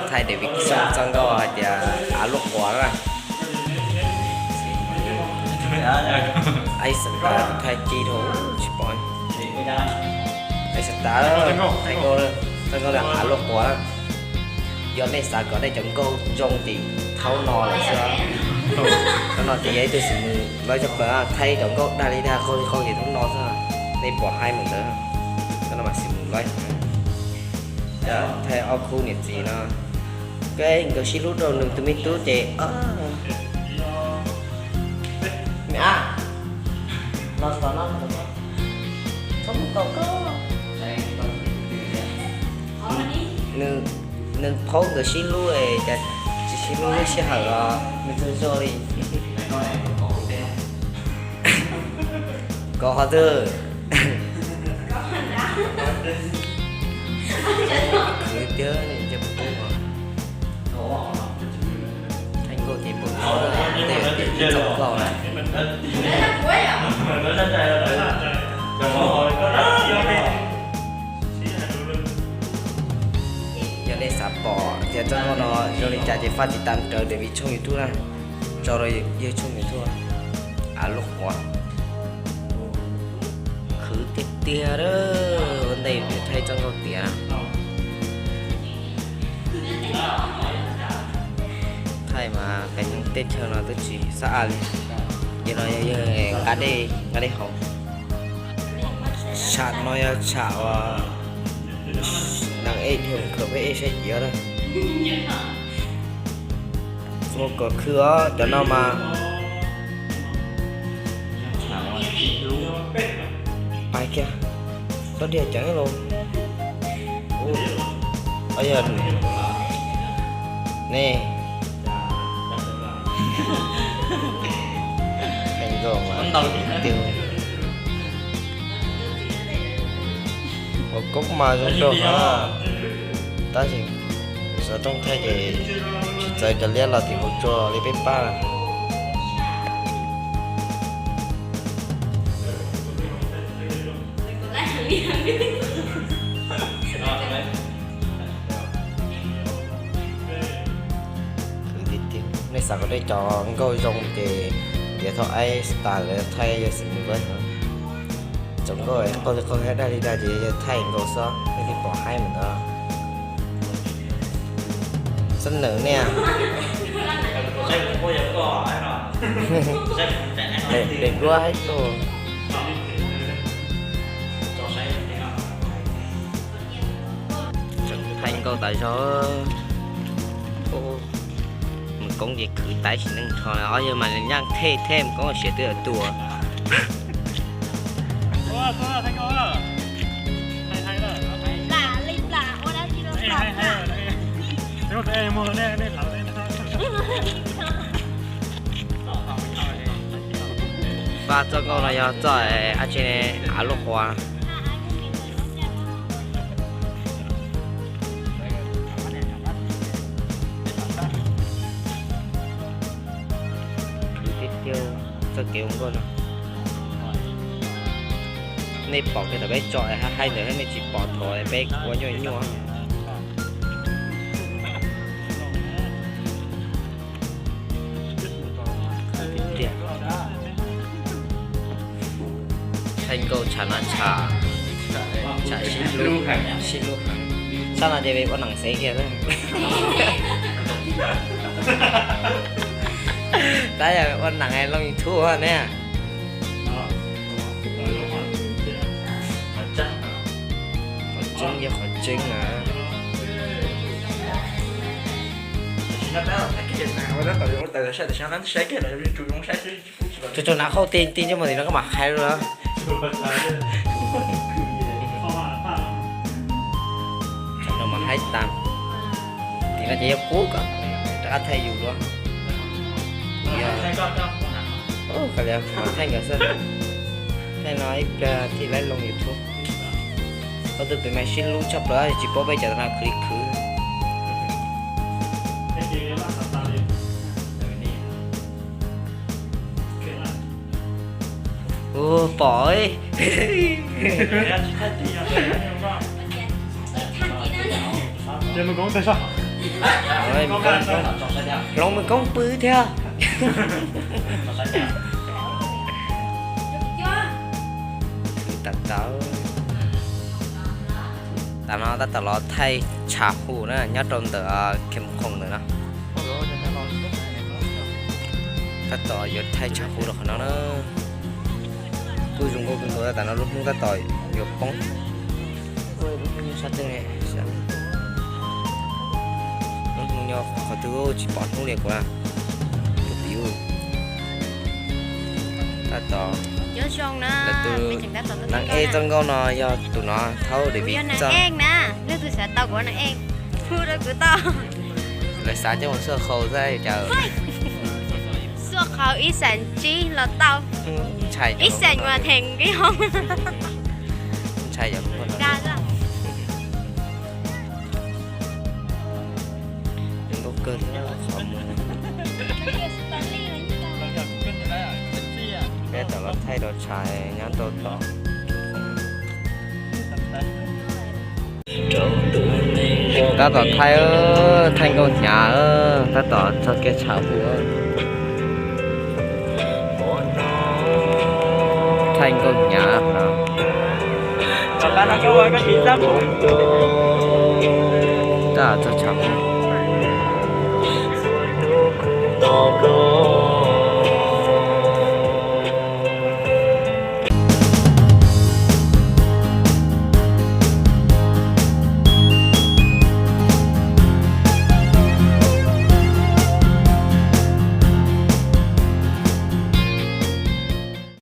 Thaij David Xyooj txoj nkauj hais tias av luaj quav na. Aib xav tas thaij ci dhau tsis pom. Aib xav tas thaij nkauj, txoj nkauj av luaj quav na. Yog nej xav kom nej cov nkauj zoo ces thaub no lawm xwb. Thaub no ces yog ib tug xim mus lawv cov plaws thaij cov nkauj dag li dag qhov li qhov ces thaub no xwb. Nej pom haib mus ntawd. Thaub no mas xim mus lawv thaij ob khub niam txiv no. Nkawd sib hlub rau nws tus me tub ces nws phaub nkawd sib hlub cas tsis sib hlub lub sij hawm los nws txog zog li. Kov qhov twg? Khwv tiag, thaij nkauj ces pom no, tej ib txoj nkauj na. Yog nej xav pom tias txoj nkauj no zoo li cas ces faj tiv tam rawv David tshooj YouTube na, tso rau yawg tshooj YouTube. Av luaj quav, khwv tiag tiag, ua ntej thaij txoj nkauj tiav. Thaij mas peb tej chaw no twb tsis xab a li. Yog no yog nqa dej, nqa dej haus. Tsham no yog tsham uas nees ej dhia khaws peb ej saib ciav na. Muaj kom khwv os cov no mas. Pais kiag, txhob dhia ceev los. Yog ne, hais nkauj mas tiag. Ua koob mas zoo nkauj na, tab sis xov tooj thaij ces tsis txawv cov liab los tim hauv tsua li peb pab. Nej xav kom nej cov nkauj zoo ces ntiav thaum aib style lawv thaij yog xim mus lawv. Cov nkauj qau li qau thiab dag li dag ces yog thaij nkaus xwb, nej thiaj pom haib mus ntawd. Xab nawm nej, deem duab haib tuaj. Thaij nkauj tas zog. Mus koob ces khwv tais sim neej nrho, ob yawg mas nyaj thej thej mus koob siav twb tuag. Pab txoj nkauj no yog txoj av tsi, av luaj quav. Txoj kev ua nkauj no, nej pom kiag thaum peb tso haib ntawd, nej tsis pom thaum peb ua nyuaj nyuaj. Thaij nkauj tsham no tsham, tsham sib hlub, sib hlub heev. Tshaj no ces ua nees xev kiag. Tab yog ua nees looj YouTube ne. Qhov tseeb yog qhov tseeb na. Tsuas tsuas nav qhauj ti ti ntsej muag tim no koj mam qhia lawm. Tsam no mas haib tas, tim no ces yog kub kom rov qab thaij yus dua. Yog, thaij nkawd xwb, thaij no ib pliag thiaj laib loo YouTube. Ob tug pem mas sib hlub tshaj plaws tsis paub peb cov no khwv li khwv. Ua pom. Ces mus koom tag soj. Hloov mus koob pw thiab. Tam tawd, tam no tab tom los thaij tshav hu na nyob rau ntawm Khem Khoom ntawm no. Tab tom yuav thaij tshav hu rau qhov no na. Kuj zoo nkauj kawg nkaus, tam no lub hnub tab tom yuav poob. Lub hnub nyob sab teb, lub hnub nyob qhov twg tsis pom hnub li kuv na. Tus piv, tab tom, lawv tus neeg ej txoj nkauj no yog tus no, Thaub David Txawj. Lawv xav coj mus xuaj qhau xwb cas. Xuaj qhau ib xees tsib los tau. Ib xees mas theem nqi hoob. Ntshai yom. Nkauj kawg thiab qhov muag. Peb tam los thaij rau tshais nyob rau tom. Tab tom thaij, thaij nkauj hnyav, tab tom txog kiag tshav hu. Thaij nkauj hnyav no. Tab tom txog tshav hu.